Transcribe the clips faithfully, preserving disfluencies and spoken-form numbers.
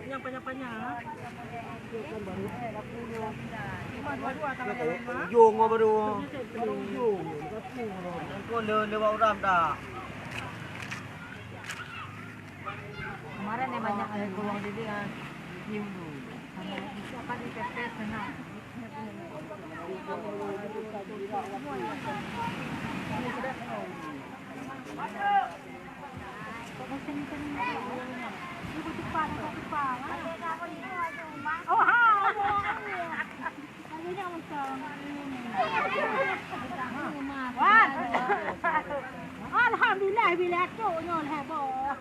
Nyang panyang-panyang. Cuma dua-dua tangan yang lima. Ujung apa tu? Ujung. Kau le le bak uram tak? Kemarin yang banyak ada peluang diri kan. Nyium tu. Apa ni pepes sana. Alhamdulillah bila tu nyol heboh.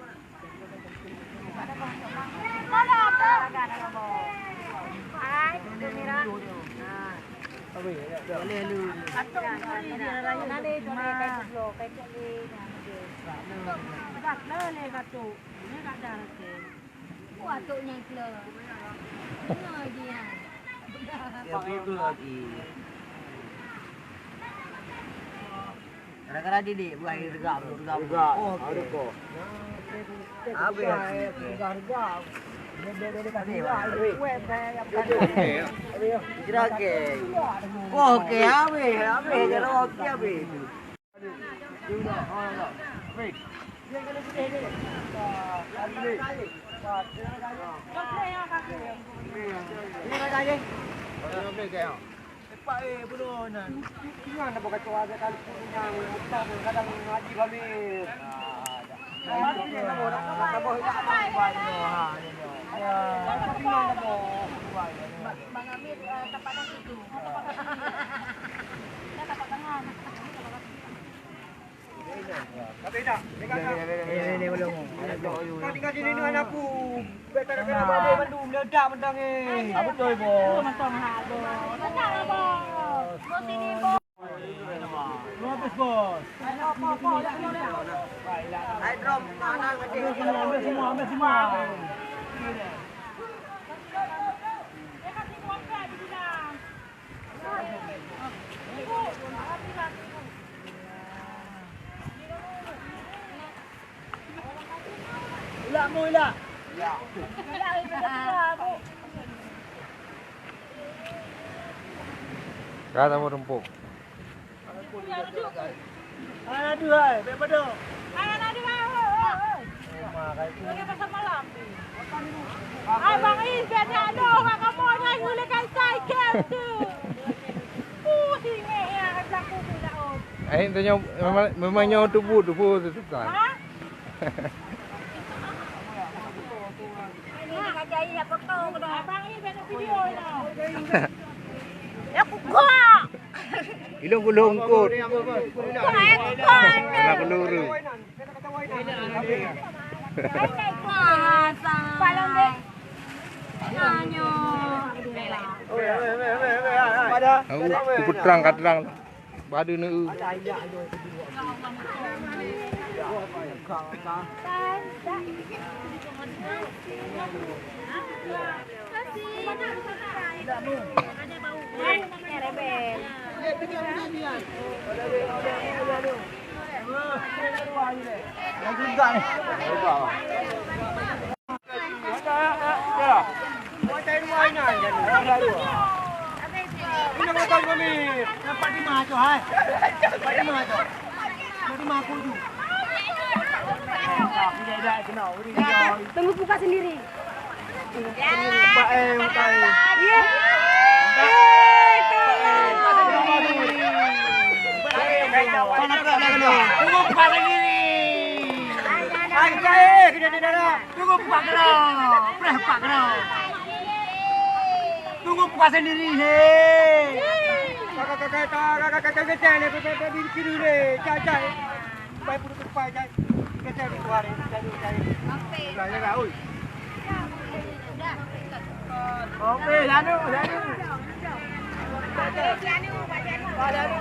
Kadang-kadang didik buah air regap, regap. Regap, oh, ada kok. Habis. Regap, regap. Jerake. Oh, okey, habis, habis. Kalau okey, habis. Ini raja. Cepat, eh, bunoe nan. Nyan dah buka cua dia kali pun nyan, buka pun kadang ngaji kami. Bang Amir, eh, tapak kaki tu. Tapak kaki. Dah tapak tangan. Kau tinggal sini dengan aku. Biar tak ada kena apa-apa, bantu meledak mentang, eh. Ah, betul, Bos. Betul, Bos. Bos, sini, Bos. Belum habis, Bos. Hai, drum, mana lagi? Ambil semua, ambil semua, ambil semua. Ilak mu, ilak. Ka sama rumpok. Hai, aduh, hai, baik pada. Hai, anak dia, hai, hai, hai. Lagi pasal malam. Hai, Bang Is, biar dia ada orang kamu orang gula kai cycle tu. Pusing, eh, ya, belaku tu dah, oh. Eh, itu nyo memang, memang nyo tubuh, tubuh tu susah. Ha? Abang Is, ada video ni. Ya, aku gak. Ilong gulong kot. Anak peluru. Tahu, kupetrang katrang. Badu neu. Tunggu buka sendiri. Iya. Tunggu buka sendiri. Tunggu buka gerak. Preh buka gerak. Tunggu buka sendiri, he. Kakak-kakak, kakak-kakak, kakak-kakak, kakak-kakak, kakak-kakak, kakak-kakak, kakak-kakak. Bai puru tupai jai. Kecil di luar ini, jai, jai. Dah, ya, dah, oi. Oke, lalu, lalu. Lalu.